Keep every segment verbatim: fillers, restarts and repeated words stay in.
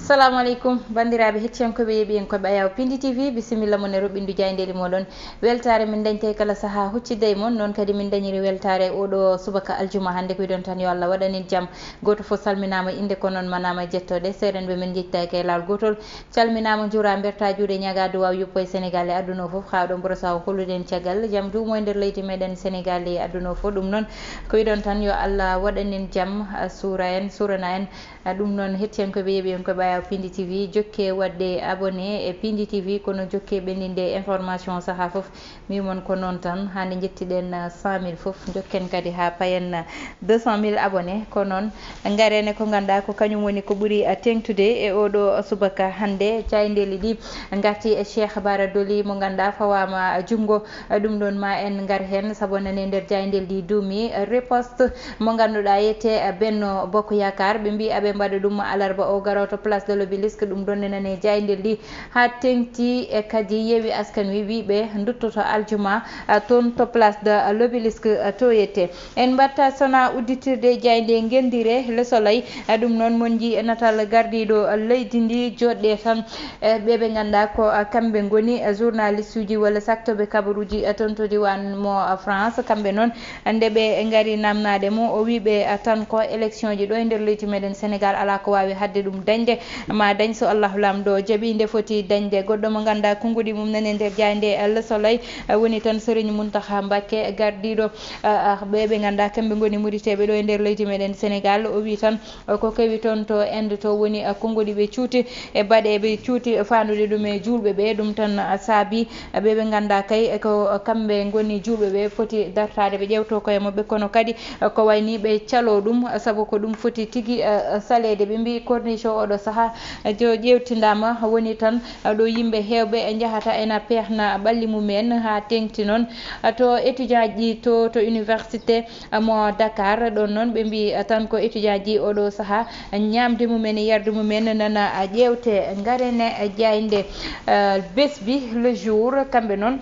Salamu aleykum, banndiraaɓe hettiyankooɓe, yeeɓiyankooɓe Ayaw Pindi T V, bisimilla mon e roɓɓindu jaayndeeli mooɗon. Weltaare min dañta e kala sahaa huccidde e mon, noon kadi min dañiri weltaare oɗo subaka aljuma hannde. Ko wiɗon tan yo Allah waɗan en jam. Gooto fof salminaama, innde ko noon manaama e jettooɗe. Seerenɓe men njettitaake e laawol gootol. Calminaama, njuuraa, mbertaa juuɗe, ñagaa duwaaw yuppo e Senegaal e aduna o fof. Haa ɗo mboro sawo holluɗen caggal jam duumo e nder leydi meɗen Senegaal e aduna o fof. Ɗum noon ko wiɗon tan yo Allah waɗan en jam, a, suura en, suurana en. A, ɗum noon hettiyankooɓe, yeeɓiyankooɓe Ayaw Pindi T V, jokke waɗde abonné e Pindi T V, kono jokke ɓendinde information sahaa fof. Mi mon ko noon tan, haa nde njettiɗen, ah, cent mille fof, njokken kadi haa payen, ah, deux cent mille abonné. Ko noon, ngaren e ko ngannduɗaa ko kañum woni ko ɓuri, ah, teeŋtude e oɗo subaka hannde. Jaayndeeli ɗi ngarti e Cheikh Bara Dolly mo ngannduɗaa fawaama junngo. Ah, ɗum ɗoon ma en ngar heen, sabu nane nder jaayndeeli ɗi duumi, ah, riposte mo ngannduɗaa yiyetee, ah, Benno Bokk Yaakaar. Ɓe mbii aɓe mbaɗa ɗum alarba o garoo to Place de l'Obélisque. Ɗum ɗoon ne nane jaayndeeli ɗi. Haa teeŋti e kadi Yewwi Askan Wi, wii ɓe nduttoto aljuma, a, toon to Place de l'Obélisque, a, to yette. En mbaɗta sona udditirde jaaynde ngenndire Le Soleil, a, ɗum noon mon njii e natal gardiiɗo leydi ndi, jooɗde tan, e ɓe ɓe ngannduɗaa ko, a, kamɓe ngoni, a, journaliste uji walla saktooɓe kabaruuji, a, toon to diiwaan mo, a, France. Kamɓe noon, nde ɓe ngari naamnaade mo, o wii ɓe, a, tan ko élection ji ɗo e nder leydi meɗen Sénégal alaa ko waawi haɗde ɗum dañde. Ma dañ so Allahu Laamɗo jaɓi, nde foti dañde. Goɗɗo mo ngannduɗaa konnguɗi mum nani e nder jaaynde, eh, Le Soleil, eh, woni tan Serigne Mountakha Mbacké, gardiiɗo, eh, eh, ɓe ɓe ngannduɗaa kamɓe ngoni Muriteeɓe ɗo e nder leydi meɗen Sénégal. O wii tan, eh, ko kewi toon to Inde to woni, eh, konnguɗi ɓe cuuti e baɗeeɓe cuuti faandude ɗum e juulɓe ɓe. Ɗum tan, eh, saabi, eh, ɓe ɓe ngannduɗaa kay, eh, ko kamɓe ngoni juulɓe ɓe foti dartaade, ɓe ƴeewtoo koye maɓɓe, kono kadi ko wayni ɓe caloo ɗum, sabu ko ɗum foti tigi, eh, saleede. Ɓe mbii corniche o oɗo sahaa, eh, jo ƴeewtindaama, woni tan, eh, ɗo yimɓe heewɓe njahata ena peehna ɓalli mum en, haa teeŋti noon, eh, to étudiant ji to, to université, eh, mo Dakar. Ɗoon noon ɓe mbii, eh, tan ko étudiant ji oɗo sahaa, eh, ñaamde mum en e yarde mum en nana, eh, ƴeewte. Ngaren e jaaynde, eh, Bes Bi Le Jour, kamɓe noon.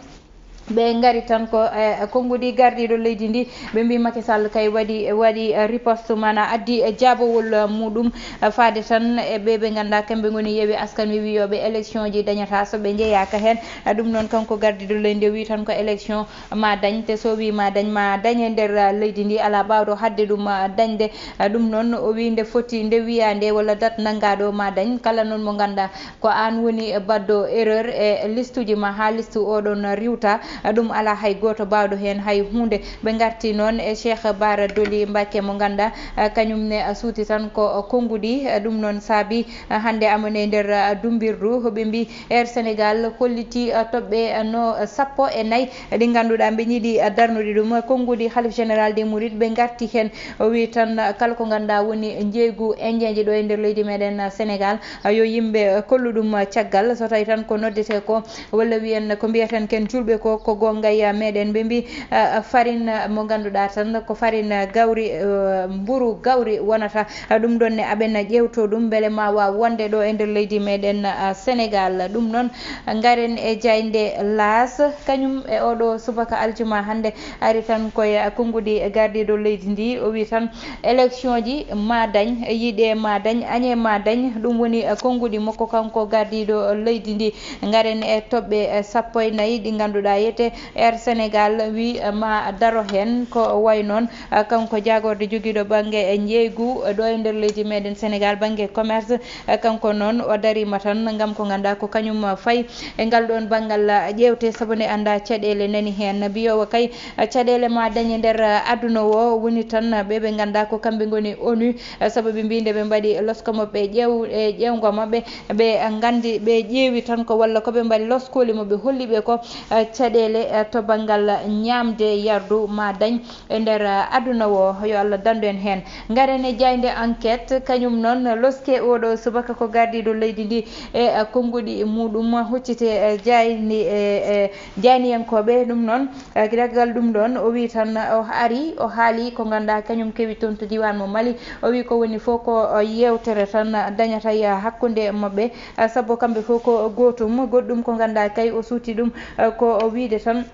Ɓe ngari tan ko, eh, konnguɗi gardiiɗo leydi ndi. Ɓe mbii Macky Sall kay waɗi, waɗi, eh, riposte, maanaa addi, eh, jaabawol, eh, muɗum, eh, faade tan e ɓe ɓe ngannduɗaa kamɓe ngoni Yewwi Askan Wi wiyooɓe élection ji dañataa so ɓe njeyaaka heen. Eh, ɗum noon kanko gardiiɗo leydi ndi o wii tan ko élection ma dañ, te so wii ma dañ, ma dañ e nder, eh, leydi ndi, alaa ɓaawɗo haɗde ɗum, eh, dañde. Eh, ɗum noon o wii nde foti, nde wiyaa nde walla date nanngaaɗo ma dañ, kala noon mo ngannduɗaa ko aan woni baɗɗo erreur e listuuji ma haa listu oɗon riiwta, ɗum alaa hay gooto baawɗo heen hay huunde. Ɓe ngarti noon e Cheikh Bara Dolly Mbacké mo ngannduɗaa, kañum ne suuti tan ko konnguɗi. Ɗum noon saabi hannde amen e nder dummbirdu, ɓe mbii Air Sénégal hollitii toɓɓe no sappo e nayi ɗi ngannduɗaa mbe yiɗi darnude ɗum konnguɗi Khalif Général des Mourides. Ɓe ngarti heen, o wii tan kala ko ngannduɗaa woni njeeygu Indien ji ɗo e nder leydi meɗen Sénégal, yo yimɓe kollu ɗum caggal. So tawi tan ko noddetee ko, walla wiyen ko mbiyaten ken julɓe ko, ko goongay meɗen. Ɓe mbi, ah, farine mo ngannduɗaa tan ko farine gawri, eh, mburu gawri wonata. Ah, ɗum ɗon ne aɓen ƴeewto ɗum mbele ma waaw wonde ɗo e nder leydi meɗen, ah, Sénégal. Ɗum noon ngaren e jaaynde Laas, kañum e oɗo subaka aljuma hannde. Ari tan koye konnguɗi gardiiɗo leydi ndi, o wi tan élection ji ma dañ, yiɗe ma dañ, añe ma dañ, ɗum woni konnguɗi makko kanko gardiiɗo leydi ndi. Ngaren e toɓɓe sappo e nayi ɗi ngannduɗaa yete Air Sénégal wi ma daro heen. Ko way noon kanko jaagorɗo jogiiɗo bannge njeeygu ɗo e nder leydi meɗen Sénégal, bannge commerce, kanko noon o dariima tan ngam ko ngannduɗaa ko kañum fayi e ngal ɗoon banngal ƴeewte, sabu nde anndaa caɗeele nani heen. Mbiyoowo kay caɗeele ma dañe nder aduna o woni tan ɓe ɓe ngannduɗaa ko kamɓe ngoni onu, sabu ɓe mbii nde ɓe mbaɗi losko maɓɓe ƴeew-, e ƴeewngo maɓɓe, ɓe nganndi, ɓe ƴeewi tan ko walla ko ɓe mbaɗi loskooli maɓɓe holli ɓe ko, eh, caɗeele, eh, to banngal ñaamde yardu ma dañ e nder, eh, aduna o, yo Allah danndu en heen. Ngaren e jaaynde Enquête, kañum noon loske oɗo subaka ko gardiiɗo leydi ndi e, eh, konnguɗi muɗum huccite, eh, jaayni, eh, eh, jaayniyankooɓe. Ɗum noon, eh, caggal ɗum ɗoon o wii tan o ari, o haali ko ngannduɗaa kañum kewi toon to diiwaan mo Mali. O wii ko woni fof ko, eh, yeewtere tan dañata e hakkunde maɓɓe, eh, sabu kamɓe fof ko gootum. Goɗɗum ko ngannduɗaa kay o suuti ɗum, eh, ko o wiide tan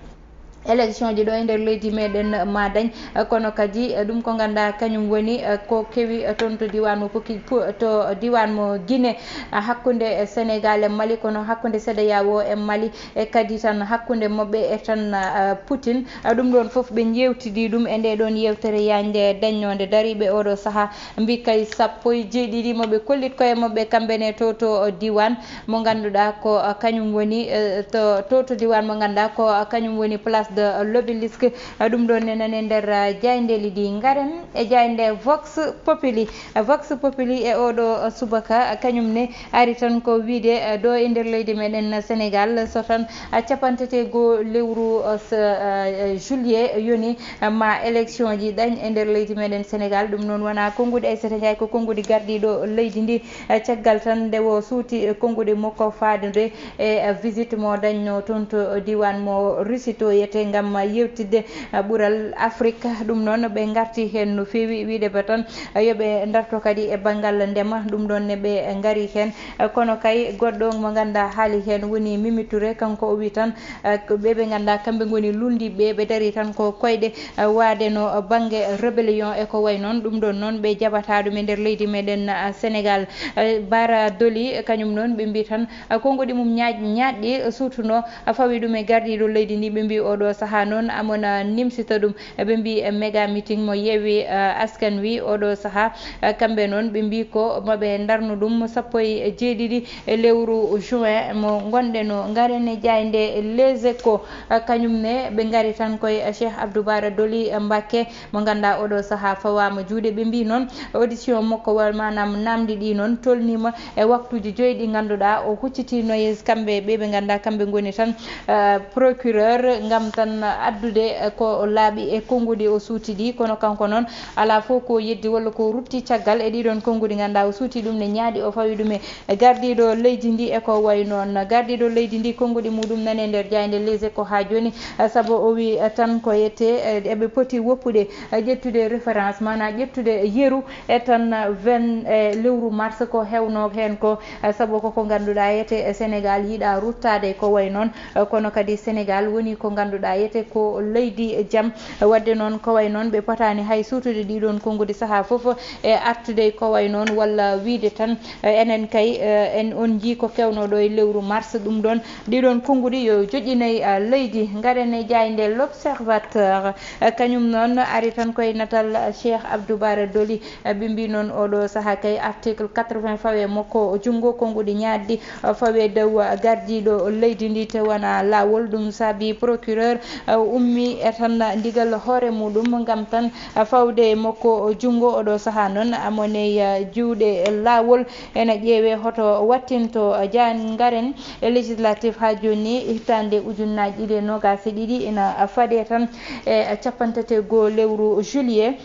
élection ji ɗo e nder leydi meɗen ma dañ. Kono kadi, eh, ɗum ko ngannduɗaa kañum woni, eh, ko kewi, eh, toon to diwan mo Poki-, po-, to diwan mo Guinée, eh, hakkunde Sénégal e Mali, kono hakkunde CEDEAO e Mali, e kadi tan hakkunde maɓɓe e tan, eh, Poutine. Eh, ɗum ɗoon fof ɓe njeewtidi ɗum e nde ɗoon yewtere yaajnde dañnoonde dariiɓe oɗo sahaa mbi kay sappo e jeeɗiɗi mo ɓe kollit koye maɓɓe kamɓe ne to, to diwan mo ngannduɗaa ko, uh, kañum woni, uh, to, to, to diwan mo ngannduɗaa ko, uh, kañum woni place de, uh, l'Obélisque. Uh, ɗum ɗoon ne nane nder, uh, jaayndeeli ɗi. Ngaren e jaaynde Vox Populi. Uh, Vox Populi e oɗo, uh, subaka, uh, kañum ne ari tan ko wiide, uh, ɗo e nder leydi meɗen Sénégal, so tan, uh, cappantatego lewru, uh, s-, uh, juillet yoni, uh, ma élection ji dañ e nder leydi meɗen Sénégal. Ɗum noon wona konnguɗi Aissata Ndiaye, ko konnguɗi gardiiɗo leydi ndi. Eh, caggal tan nde o suuti, eh, konnguɗi makko faadude e, eh, visite mo dañno toon to diwan mo Russie to yete ngam yewtidde, eh, ɓural Afrique. Ɗum noon ɓe ngarti heen no feewi, wiide ba tan, eh, yo ɓe ndarto kadi e banngal ndema. Ɗum ɗoon ne ɓe ngari heen. Eh, kono kay goɗɗo mo ngannduɗaa haali heen woni Mimi Touré. Kanko o wi tan, eh, ko ɓe ɓe ngannduɗaa kamɓe ngoni luulndiiɓe, ɓe darii tan ko koyɗe, eh, waade no bannge rébellion e ko wayi noon. Ɗum ɗoon noon ɓe jaɓataa ɗum e nder leydi meɗen, eh, Sénégal. Eh, Bara Dolly, eh, kañum noon ɓe mbi tan, eh, konnguɗi mum ñaaƴ-, ñaaɗɗi, eh, suutuno, eh, fawi ɗum e gardiiɗo leydi ndi. Ɓe mbi oɗo sahaa noon amona nimsita ɗum. Eh, ɓe mbi, eh, méga meeting mo Yewwi, eh, Askan Wi oɗo sahaa, eh, kamɓe noon ɓe mbi ko maɓe ndarnu ɗum sappo e jeeɗiɗi e lewru juin mo ngonɗen o. Ngaren e jaaynde Les Échos, eh, kañum ne ɓe ngari tan koye, eh, Cheikh Abdou Bara Dolly, eh, Mbacké, mo ngannduɗaa oɗo sahaa fawaama juuɗe. Ɓe mbi noon audition makko wa-, maanaam naamndi ɗi noon tolniima e waktuuji joyi ɗi ngannduɗaa o huccitino e kamɓe ɓe ɓe ngannduɗaa kamɓe ngoni tan, eh, procureur ngam tan addude, eh, ko laaɓi e konnguɗi o suuti ɗi. Kono kanko noon alaa fof ko yeddi walla ko rutti caggal e ɗiɗon konnguɗi ngannduɗaa o suuti ɗum ne ñaaɗi o fawi ɗum e gardiiɗo leydi ndi e ko wayi noon. Gardiiɗo leydi ndi konnguɗi muɗum nane nder jaaynde Les Échos haa jooni, eh, sabu o wi, eh, tan ko yette, eh, eɓe poti woppude, eh, ƴettude référence, maanaam ƴettude yeru e tan vingt, eh, lewru mars ko hewnoo heen ko, eh, sabu koko ngannduɗaa yete, eh, Sénégal yiɗa ruttaade ko wayi noon, eh, kono kadi Sénégal woni ko ngannduɗaa yete ko leydi jam. Waɗde noon ko wayi noon ɓe potaani hay suutude ɗiɗon konnguɗi sahaa fof e artude ko wayi noon walla wiide tan, eh, enen kay, eh, en on njii ko kewnoo ɗo e lewru mars. Ɗum ɗoon ɗiɗon konnguɗi yo joƴƴinay, eh, leydi. Ngaren e jaaynde L'Observateur, eh, kañum noon ari tan koye natal, eh, Cheikh Abdou Bara Dolly. Eh, ɓe mbi noon oɗo sahaa kay article quatre-vingts fawe makko junngo konnguɗi ñaaɗɗi, eh, fawe dow, eh, gardiiɗo leydi ndi te wona laawol. Ɗum saabi procureur, eh, ummi e tan ndigal hoore muɗum ngam tan, eh, fawde makko junngo. Oɗo sahaa noon amoney, eh, juuɗe laawol ene ƴeewe hoto wattinto, eh, jaan ngaren e législatif haa jooni hitaande ujunnaaji ɗiɗi e noogaas e ɗiɗi ina faɗe tan e cappantatego lewru juillet.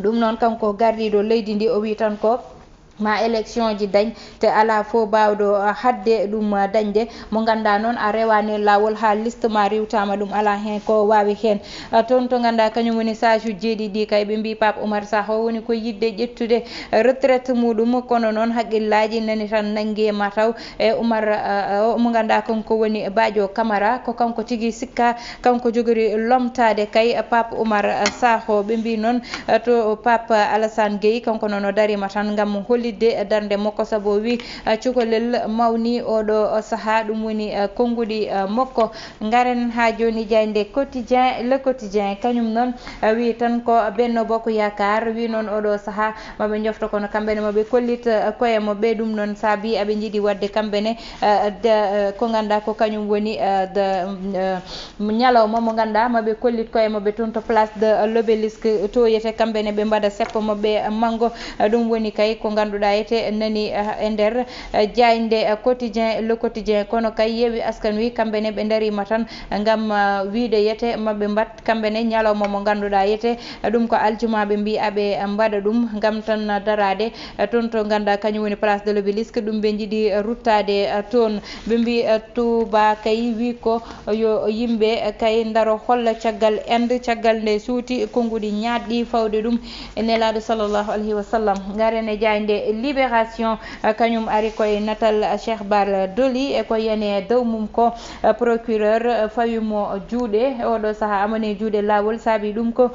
Ɗum noon kanko gardiiɗo leydi ndi o wi tan ko ma élection ji dañ te alaa fof baawɗo, ah, haɗde ɗum, ah, dañde. Mo ngannduɗaa noon a rewaani laawol haa liste ma riwtaama ɗum alaa heen ko waawi heen. Ah, toon to ngannduɗaa kañum woni sage uji jeeɗiɗi kay ɓe mbi Pape Oumar Sakho woni ko yiɗde ƴettude, ah, retraite muɗum kono noon haqqillaaji nani tan nanngi e mataw e Oumar, ah, ah, mo ngannduɗaa kanko woni Badio Camara ko kanko tigi sikka kanko jogori lomtaade kay Pape Oumar Sakho. Ɓe mbi noon, eh, to Pape Alassane Gueye, kanko noon o dariima tan ngam hollitde darnde makko, sabu o wi, eh, cukalel mawni oɗo sahaa, ɗum woni, eh, konnguɗi, eh, makko. Ngaren haa jooni jaaynde Quotidien, Le Quotidien, kañum noon, eh, wi tan ko Benno Bokk Yaakaar, wi noon oɗo sahaa maɓe njofto kono kamɓe ne maɓe kollit, eh, koye maɓɓe. Ɗum noon saabi aɓe njiɗi waɗde kamɓe ne, eh, de, eh, ko ngannduɗaa ko kañum woni, eh, de, eh, ñalawma mo ngannduɗaa maɓe kollit koye maɓɓe toon to place de l'Obélisque to yete kamɓe ne ɓe mbaɗa seppo maɓɓe manngo. Eh, ɗum woni kay ko ngannduɗaa yete nani, eh, e nder, eh, jaaynde, eh, Quotidien, Le Quotidien. Kono kay Yewwi Askan Wi kamɓe ne ɓe ndariima tan ngam, eh, wiide yete maɓe mbaɗ kamɓe ne ñalawma mo ngannduɗaa yete, eh, ɗum ko aljuma ɓe mbi aɓe mbaɗa ɗum ngam tan daraade, eh, toon to ngannduɗaa kañum woni place de l'Obélisque. Ɗum ɓe njiɗi, eh, ruttaade, eh, toon. Ɓe mbi, eh, Touba kay wi ko yo yimɓe, eh, kay ndaro holla caggal Inde, caggal nde suuti konnguɗi ñaaɗɗi fawde ɗum e Nelaaɗo sallallahu alayhi wa sallam. Ngaren e jaaynde Libération, kañum ari koye natal Cheikh Bara Dolly, e ko yani e dow mum ko procureur fawi mo juuɗe. Oɗo saha amane juuɗe laawol, saabi ɗum ko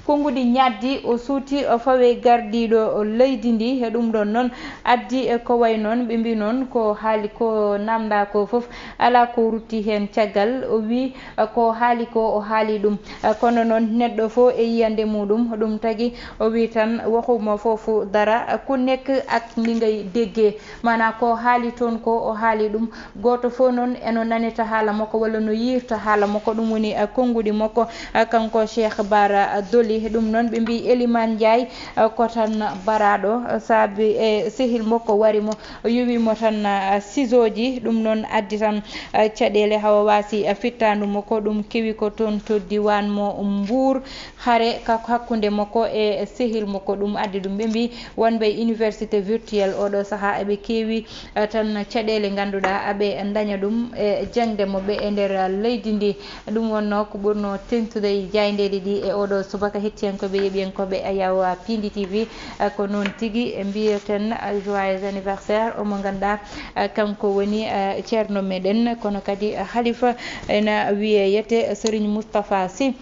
konnguɗi ñaaddi o suuti o fawe gardiiɗo leydi ndi. E ɗum ɗon noon addi e ko way noon, ɓe mbi noon ko haali ko namda ko fof ala ko rutti heen. Caggal o wi ko haali ko o haali ɗum, kono noon neɗɗo fof e yiyande muɗum. Ɗum tagi o wi tan waxuma foofu dara, ku nekk ak ni ngay déggee, maanaam ko haali toon ko o haali ɗum. Gooto fof noon eno nanita haala makko walla no yiirta haala makko, ɗum woni, eh, konnguɗi makko, eh, kanko Cheikh Bara Dolly. Ɗum noon ɓe mbi Elimane Ndiaye, eh, ko tan baraaɗo, eh, saabi e sehil makko wari mo, yowi mo tan, eh, sisooji. Ɗum noon addi tan, eh, caɗeele hawa waasi, eh, fittaandu makko. Ɗum kewi ko toon to diiwaan mo Mbour. Hare ka hakkunde makko e sehil makko, ɗum addi ɗum. Ɓe mbi wonɓe e université virtuelle oɗo saha eɓe keewi, eh, tan caɗeele ngannduɗaa aɓe ndaña ɗum e jaŋde maɓɓe e nder leydi ndi. Ɗum wonno ko ɓurno teŋtude e jaayndeeɗi ɗi e oɗo subaka. Hettiyankooɓe, yeeɓiyankooɓe Ayaw Pindi T V, eh, ko noon tigi, eh, mbiyeten, eh, joyeux anniversaire o mo ngannduɗaa, eh, kanko woni, eh, ceerno meɗen, kono kadi, eh, halifa ena wiyee yete Serigne Moustapha Sy.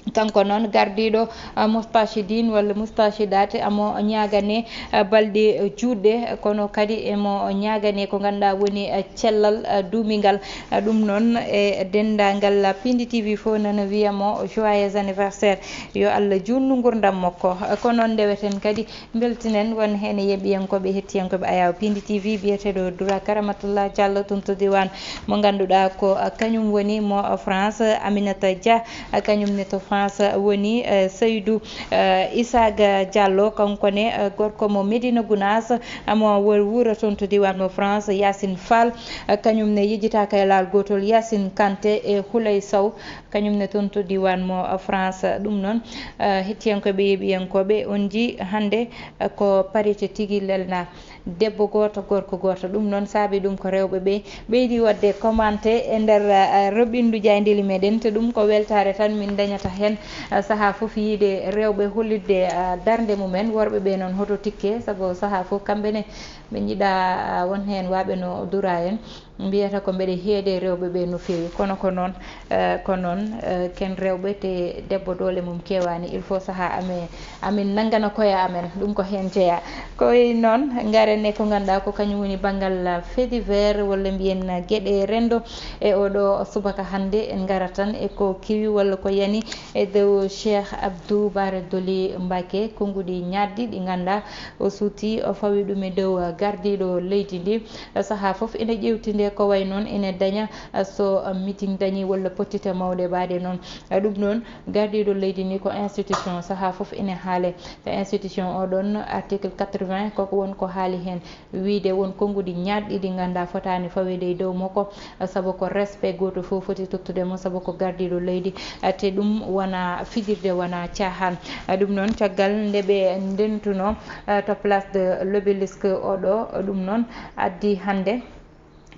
Kanko noon gardiiɗo, ah, Moustachidine walla Moustachidaat, amo ñaagane, ah, balɗe juutɗe, kono kadi emo ñaagane ko ngannduɗaa woni, ah, cellal, ah, duumingal. Ah, ɗum noon e denndaangal Pindi T V fof nana wiya mo joyeux anniversaire, yo Allah juutnu nguurndam makko. Ah, ko noon ndeweten kadi mbeltinen won heen e yeeɓiyankooɓe, hettiyankooɓe Ayaw Pindi T V, biyeteeɗo Dura Karamatullah Diallo toon to diiwaan mo ngannduɗaa ko, ah, kañum woni mo France, Aminata Dia, ah, kañum ne to France woni, eh, Seydou, eh, Isaga Diallo, kanko ne, eh, gorko mo Médina Gounass, ah, mo wor-, wuura toon to diiwaan mo France, Yacine Fall, eh, kañum ne yejjitaaka e laawol gootol, Yacine Kanté e Houlay Sow, kañum ne toon to diiwaan mo, eh, France. Ɗum noon, eh, hettiyankooɓe, yeeɓiyankooɓe, on njii hannde, eh, ko parité tigi lelnaa. Debbo gooto, gorko gooto. Ɗum noon saabi ɗum ko rewɓe ɓe ɓeydi waɗde commenté e nder, eh, roɓindu jaayndeeli meɗen. Te ɗum ko weltaare tan min dañata heen, eh, sahaa fof yiide rewɓe hollitde, eh, darnde mumen. Worɓe ɓe noon hoto tikke, sabu sahaa fof kamɓe ne ɓe njiɗa, eh, won heen waaɓe no dura en. Mbiyata ko mbeɗe heede rewɓe ɓe no feewi, kono ko noon, eh, ko noon, eh, ken rewɓe te debbo doole mum keewaani, il faut sahaa amen, amin nanngana koye amen, ɗum ko heen jeyaa. Ko e noon, ngaren e ko ngannduɗaa ko kañum woni banngal fait divers, walla mbiyen geɗe renndo. E oɗo subaka hannde, en ngarat tan e ko kewi walla ko yani e dow Cheikh Abdou Bara Dolly Mbacké, konnguɗi ñaaddi ɗi ngannduɗaa o suuti, o fawi ɗum e dow gardiiɗo leydi ndi. Sahaa fof ene ƴeewtinde ko way noon ene daña, so meeting dañi walla pottite mawɗe mbaɗe noon. Ɗum noon, gardiiɗo leydi ndi ko institution, sahaa fof ene haale. Te institution o ɗon, article quatre-vingts, koko won ko haali heen, wiide won konnguɗi ñaadɗi ɗi ngannduɗaa fotaani faweede e dow makko, sabu ko respect gooto fof foti tottude mo, sabu ko gardiiɗo leydi. Te ɗum wona fijirde, wona caahaan. Ɗum noon, caggal nde ɓe ndentuno, eh, to Place de l'Obélisque oɗo, ɗum noon addi hannde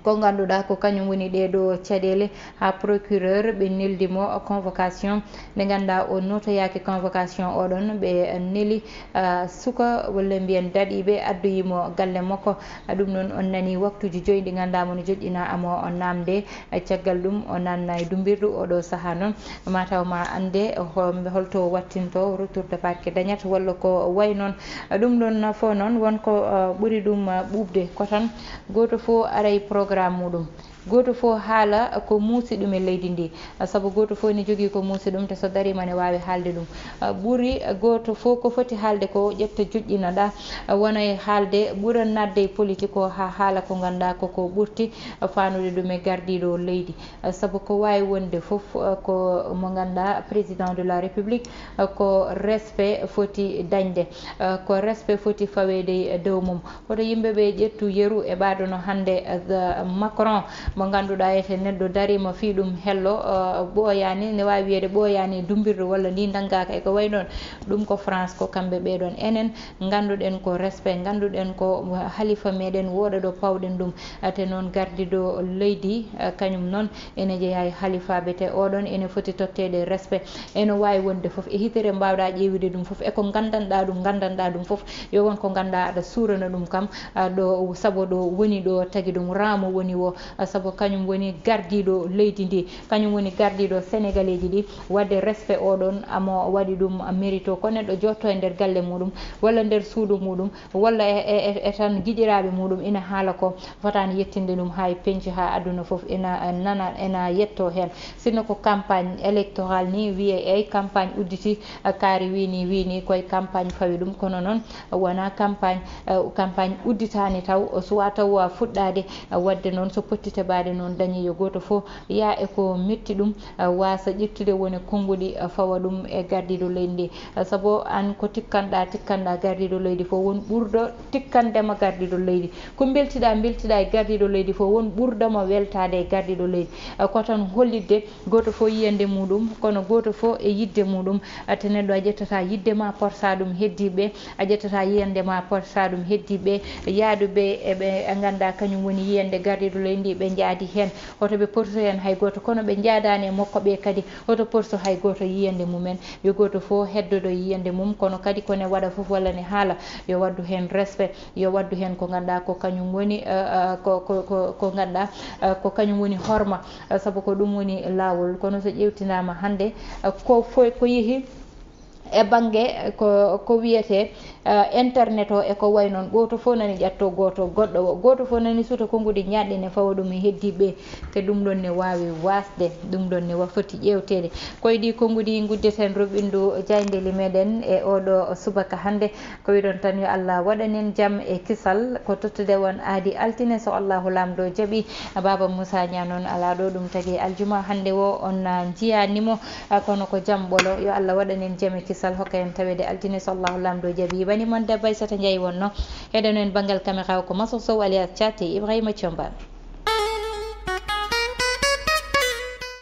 ko ngannduɗaa ko kañum woni ɗee ɗoo caɗeele, haa procureur ɓe neldi mo convocation. Nde ngannduɗaa o nootoyaaki convocation oɗon, ɓe neli, ah, suka walla mbiyen daɗiiɓe, addoyi mo galle makko. Ɗum noon on nani waktuuji joyi ɗi ngannduɗaa mo no joƴƴinaa amo o naamde. Caggal ɗum o naatna e dumbirdu oɗo sahaa noon. Mataw ma annde ho-, holto wattinto, retour de parquet dañat walla ko way noon. Ɗum ɗon fof noon won ko, ah, ɓuri ɗum, ah, ɓuuɓde ko tan gooto fof aray programme muɗum. Gooto fof haala ko muusi ɗum e leydi ndi. Sabu gooto fof ene jogii ko muusi ɗum, te so dariima ne waawi haalde ɗum. Ah, ɓuri gooto fof ko foti haalde ko ƴetta joƴƴina ɗa, ah, wona e haalde ɓura naatde e politique o haa haala ko ngannduɗaa ko ko ɓurti, ah, faanude ɗum e gardiiɗo leydi. Ah, sabu ko waawi wonde fof, ah, ko mo ngannduɗaa président de la République, ah, ko respect foti dañde, ah, ko respect foti faweede e dow mum. Hoto yimɓe ɓe ƴettu yeru e ɓaɗo no hannde, eh, Macron, Mo ngannduɗaa ete neɗɗo dariima fii ɗum hello, uh, ɓooyaani, ne waawi wiyeede ɓooyaani e dummbirdu walla ndi ndanngaaka e ko wayi noon. Ɗum ko France, ko kamɓe ɓee ɗoon. Enen ngannduɗen ko respect, ngannduɗen ko halifa meɗen wooɗa ɗo pawɗen ɗum. Uh, te noon gardiiɗo leydi, uh, kañum noon ene jeyaa e halifaaɓe, te oɗon ene foti totteede respect. Ene waawi wonde fof e hitere mbaawɗaa ƴeewude ɗum fof, e ko nganndanɗaa ɗum, nganndanɗaa ɗum fof, yo won ko ngannduɗaa aɗa suurana ɗum kam, uh, ɗo, sabu ɗo woni ɗo tagi ɗum raamu woni o, uh, sabu kañum woni gardiiɗo leydi ndi, kañum woni gardiiɗo Senegaleeji ɗi, waɗde respect oɗon amo waɗi ɗum mérito. Ko neɗɗo jotto e nder galle muɗum, walla nder suudu muɗum, walla e, e, e, e tan giƴiraaɓe muɗum ina haala ko fotaani yettinde ɗum haa e peñci, haa aduna fof ina, eh, nana, ina yetto heen. Sinno ko campagne électorale ni wiyee, eey, campagne udditi, eh, kaari wii ni, wii ni, koye campagne fawi ɗum, kono noon wonaa campagne, eh, campagne udditaani taw, soit taw fuɗɗaade, eh, waɗde noon so potti teɓaade noon dañi yo gooto fof yaa e ko metti ɗum, eh, waasa ƴettude woni konnguɗi, eh, fawa ɗum e gardiiɗo leydi ndi. Eh, sabu aan ko tikkanɗaa, tikkanɗaa gardiiɗo leydi fof won ɓurɗo tikkandema gardiiɗo leydi. Ko mbeltiɗaa, mbeltiɗaa e gardiiɗo leydi fof won ɓurɗoma weltaade e gardiiɗo leydi. Eh, ko tan hollitde gooto fof yiyannde muɗum, kono gooto fof e yiɗde muɗum. Eh, te neɗɗo a ƴettataa yiɗde ma porsa ɗum heddii ɓe, a ƴettataa yiyannde ma porsa ɗum heddii ɓe, yaaduɓe e ɓe ngannduɗaa kañum woni yiyannde gardiiɗo leydi ndi ɓe njaadi heen. Hoto ɓe porso heen hay gooto, kono ɓe njaadaani e makko ɓe kadi, hoto porso hay gooto yiyannde mumen. Yo gooto fof heddodo yiyannde mum, kono kadi ko ne waɗa fof walla ne haala, yo waɗdu heen respect, yo waɗdu heen ko ngannduɗaa ko kañum woni, eh, eh, ko, ko, ko, ko ngannduɗaa, eh, ko kañum woni horma, eh, sabu ko ɗum woni laawol. Kono so ƴeewtinaama hannde, eh, ko fof ko yehi e bannge ko, ko wiyetee, eh, internet o e ko wayi noon, gooto fof nani ƴatto gooto, goɗɗo o, gooto fof nani suuta konnguɗi ñaaɗɗi ne fawa ɗum e heddii ɓe, te ɗum ɗoon ne waawi waasde, ɗum ɗoon ne wa foti ƴeewteede. Ko e ɗii konnguɗi nguddeten roɓindu jaayndeeli meɗen e oɗo subaka hannde. Ko wiɗon tan yo Allah waɗan en jam e kisal, ko tottude won aadi altine so Allahu Laamɗo jaɓi. Baaba Moussa Niang noon alaa ɗo, ɗum tagi aljuma hannde o on, ah, njiyaani mo, ah, kono ko jam ɓolo. Yo Allah waɗan en jam e kisal, hokka en taweede altine so Allahu Laamɗo jaɓi. Wani mon Debbo Aissata Ndiaye wonno. Heɗen en banngal kamera o ko Maso Sow alias Thiaté Ibrahima Thiomba.